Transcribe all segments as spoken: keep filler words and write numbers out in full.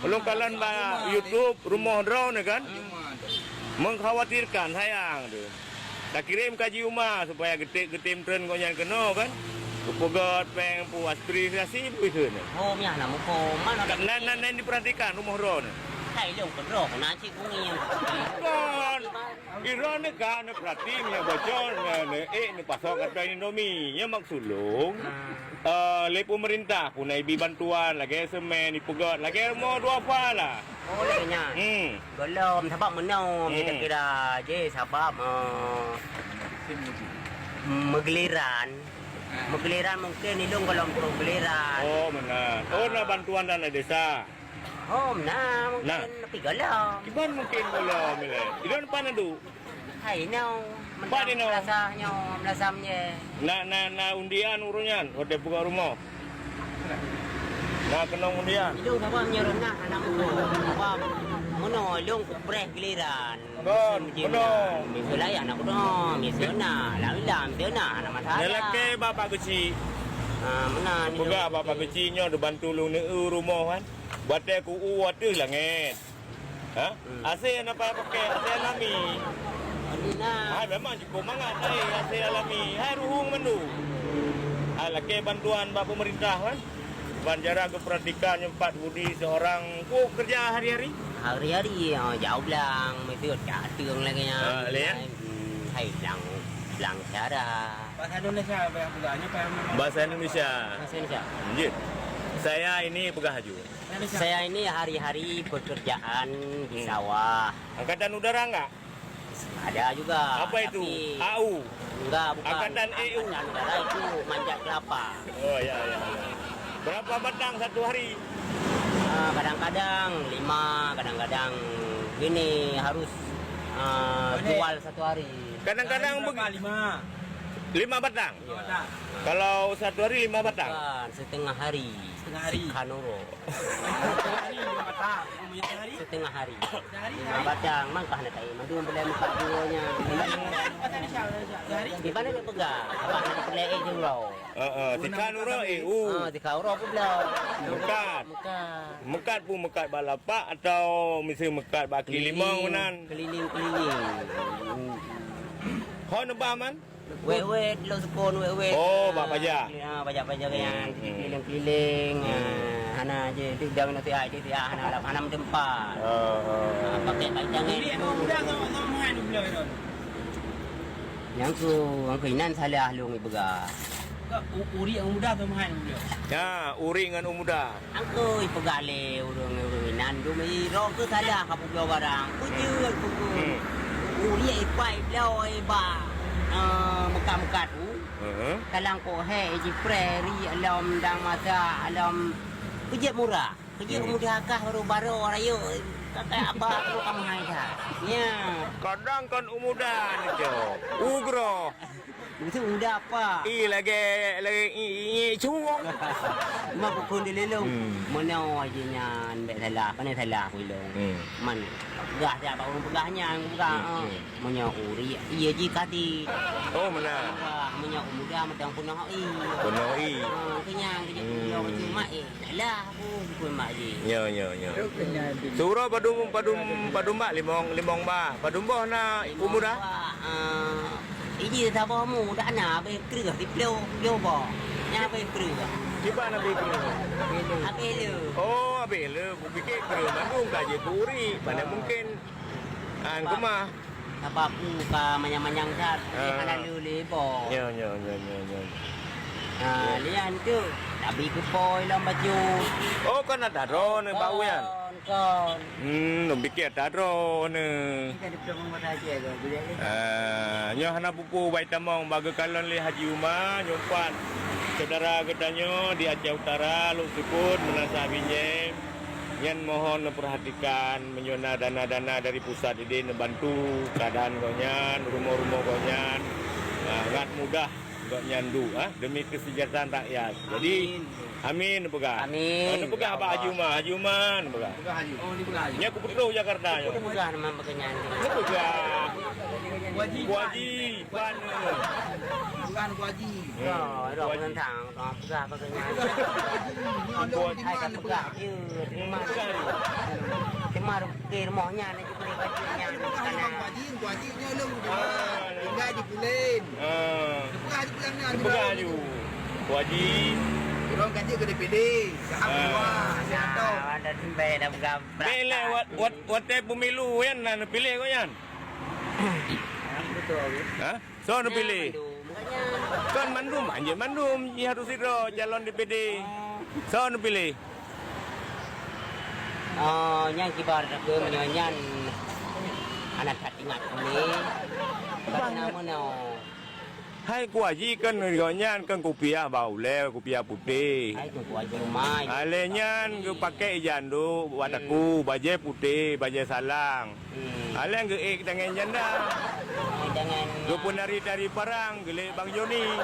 Ulôn kalon bak YouTube rumoh droeneuh kan. Mengkhawatirkan, sayang tu. Takirém ka Haji Uma supaya geutem, geutem treun gobnyan keunoe kan. Geupeugöt péng, peue aspirasi, peue kheun. Oh, meunan na muphom. Mana Nan, nan, nan diperhatikan rumoh droeneuh. Hai, lôn keudroe, na cit bungi nyang. Kon. Droeneuh ka neuperhati, meunyoe bocor, neu-, neu-, ék neupasoe kantô Indomie. Nyan maksud lôn, eh, lé pemerintah pun na ibi bantuan, lagèe semen, ipeugöt, lagèe rumoh duafa lah. Oh, lagèe nyan. Hmm. Gohlom, sabab meunoe, hmm, kira-kira jih, sabab, eh, meugiliran. Meugiliran mungkin ilôn gohlom troh giliran. Oh, meunan. Oh, na bantuan dana desa. Oh, meunan, mungkin. Nah. Tapi gohlom. Kiban mungkin gohlom ilèe. Ilôn pan adu. Hai, nyoe. Pat inoe? Meunasah nyoe, meunasah meunyoe. Na, na, na undian ureueng nyan, watèe peugöt rumoh. Na keunong undian. Ilôn saban meunyoe reunah aneuk muda. Saban meunoe ilôn kupreh giliran. Kon, meunoe. Miseue laén na kunoe, miseue na, lam-lam miseue na, hana masalah. Nalakèe bapak keuchik. Ah, meunan. Peugah bapak keuchik nyoe dibantu lôn neueu rumoh kan. Watèe ku u ateueh langèt. Ha? Hmm. Asèe hana payah pakèk, asèe alami. Alami na. Hai, memang cukôp mangat, hai, asèe alami. Hai, ruhueng mandum. Hai, lakèe bantuan bak pemerintah, kan? Ban jarang geupeuratikan nyoe pat Budi seorang. Ku kerja hari-hari? Hari-hari, ah, jak u blang, meuseue jak ateueng lagèe nyan. Ah, lé, ya? Hmm, hai, blang, blang syara. Bahasa Indonesia, apa yang pegang? Nyoe payah memang. Bahasa Indonesia. Bahasa Indonesia. Jeuet. Saya ini peugah aju. Saya ini hari-hari pekerjaan di sawah. Angkatan udara enggak? Ada juga. Apa itu? Tapi A U? Enggak, bukan. Angkatan E U? Angkatan udara itu manjat kelapa. Oh, ya, ya, ya. Berapa batang satu hari? Ah, kadang-kadang lima, kadang-kadang ini harus, ah, jual satu hari. Kadang-kadang beg- Lima. Lima batang? Lima batang. Kalau satu hari lima batang? Bukan, setengah hari. Setengah hari. Sikhanuro. Hari lima batang. Umumnya sehari? Setengah hari. Sehari, lima batang. Mangkah na tai. Mandum boleh muka duanya. Sehari? Di mana dia pegang? Abang nak pelai eh jenglau. Heeh, sikhanuro eh. Ah, sikhanuro pun belau. Meukat. Meukat. Meukat pun meukat bak lapak atau mesti meukat bak kaki limong nan? Keliling-keliling. Ho neubah man? Wet-wet, lôn sukon wet-wet. Oh, bak paja. Ah, paja-paja kan. Hmm, hmm. Keliling-keliling. Hmm. Ah, hana je, tu dah nak tiap, tiap hana lap, hana meuteumpat. Oh, oh. Ah, pakai paja kan. Ini emang mudah sama, sama hai dulu dah. Nyang ku, nyang ku inan salah lôn ipeugah. Ka u-, uri nyang mudah sama hai dulu. Ya, uri ngon u mudah. Angkeu ipeugah lé ureueng-ureueng inan dum, i roh keu salah ka peubloe barang. Peujeuet peue. Hmm. Uliek ipai bloe iba, eh, meukat-meukat u. Heeh. Talang koh hé jipreh ri alom dang masa alom peujeuet murah. Peujeuet mudah kah baru-baru rayeuk. Kakai abah lu ka meuhai dah. Nya. Kadang kan u muda ni, Cok. U groh. Meusu muda apa? Ih, lagèe, lagèe i, i, i, cuwong. Mak pukon dilelong. Hmm. Meunoe aja nyan, bèk salah, pane salah ku ilong. Hmm. Man, peugah siapa ureueng peugah nyan, peugah, hmm, ah. Hmm. Meunyoe uri, iya ji kadi. Oh, meunan. Wah, meunyoe muda, meuteung peunoh i. Peunoh i. Ah, kenyang, kenyang, hmm, cuma, eh. Alah, aku pun mak ji. Nyo, nyo, nyo. Suro padum, padum, padum bak limong, limong bah. Padum boh na u muda? Bah, ah, iji saboh mu, dak na, abéh kreueh, siploh, siploh boh. Nya abéh kreueh. Kiban abéh kreueh? Abéh le. Oh, abéh le. Kupikir kreueh mandum ka jeuet keu uri. Mana mungkin. An keumah. Sabab ku ka manyang-manyang that, ah, hana lé lé boh. Nyo, nyo, nyo, nyo, nyo. Ha, lian tu, tabi keupoi lom baju. Oh, kon ata droeneuh bak uyan? Kon, kon. Hmm, lôn piké ata droeneuh. Kita di Pulung Mata Aceh tu, boleh ni. Ah, nyoe hana pupu bai tamong bak geukalon lé Haji Uma, nyoe pat syedara geutanyoe di Aceh Utara, lôn seubut meunasah binyéng. Nyan mohon neupeurhatikan meunyoe na dana-dana dari pusat idéh neubantu keuadaan gobnyan, rumoh-rumoh gobnyan, ah, ngat mudah gobnyan duek, ah, demi kesejahtera rakyat. Jadi, amin, amin, neupeugah. Amin. Neupeugah bak Haji Uma, Haji Uma neupeugah. Peugah Haji. Oh, dipeugah Haji. Nyan kupeutôh Jakarta nyoe. Peugah nama peugah nyan. Neupeugah. Kuaji. Kuaji. Pan. Bukan Kuaji. Ya, ada orang tentang. Peugah apa keu nyan? Hai ka peugah. Ye, terima kasih. Oke, rumoh nyan, laju boleh baju nyan. Bukan Bang Haji, Bang Haji nyoe lôn. Ah. Tinggal di Pulen. Ah. Peugah di Pulen nyan, dipeugah aju. Bang Haji. Ureueng ka jeuet keu D P D. Dah keluar, dah ada. Ada sembeh dah peugah. Bèk lé wat, wat, watèe pemilu nyan na neupiléh kok nyan. Betul. Ha? Soe neupiléh? Nah, mandum. Kon mandum, anjeuk mandum jih harôh sidroe calon D P D. Soe neupiléh? Oh, nyang kiban takheun meunyoe nyan hana that ingat ulèe. Karena meunoe. Hai Ku Haji, kan gobnyan kan kupiah ba ulèe, kupiah putéh. Hai Teungku Haji Umar. Alèh nyan geupakè ija anduk, bak takue, bajèe putéh, bajèe salang. Hmm. Alèh geuék tangen janda. Tangen. Geupeunari tari parang, geulék Bang Joni.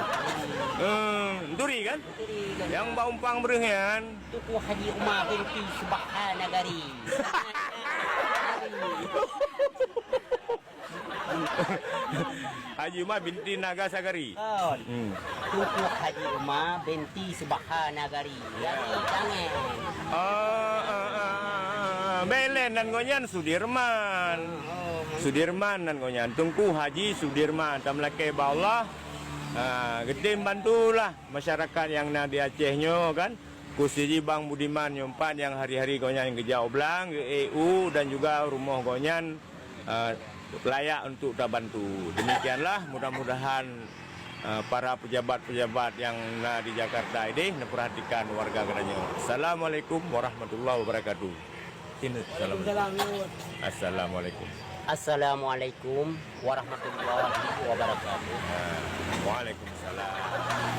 Hmm, turi kan? Turi kan. Nyang bak umpang breuh nyan. Teungku Haji Umar binti Subhanagari. Haji Umar binti Naga Sagari. Kon. Hmm. Teungku Haji Umar binti Subhanagari. Ya. Jadi, tangen. Ah, ah, ah, ah, ah. Bèk lé nan gobnyan Sudirman. Oh, oh. Sudirman nan gobnyan. Teungku Haji Sudirman. Tameulakèe bak Allah. Ah, geutem bantulah masyarakat nyang na di Aceh nyoe kan. Khusus jih Bang Budiman nyoe pat nyang hari-hari gobnyan geujak u blang, geu-E U dan juga rumoh gobnyan, eh, layak untuk tabantu. Demikianlah, mudah-mudahan, eh, para pejabat-pejabat nyang na di Jakarta idéh neupeurhatikan warga geutanyoe. Assalamualaikum warahmatullahi wabarakatuh. Sini, salam. Waalaikumsalam. Assalamualaikum. Assalamualaikum warahmatullahi wabarakatuh. Ah, waalaikumsalam.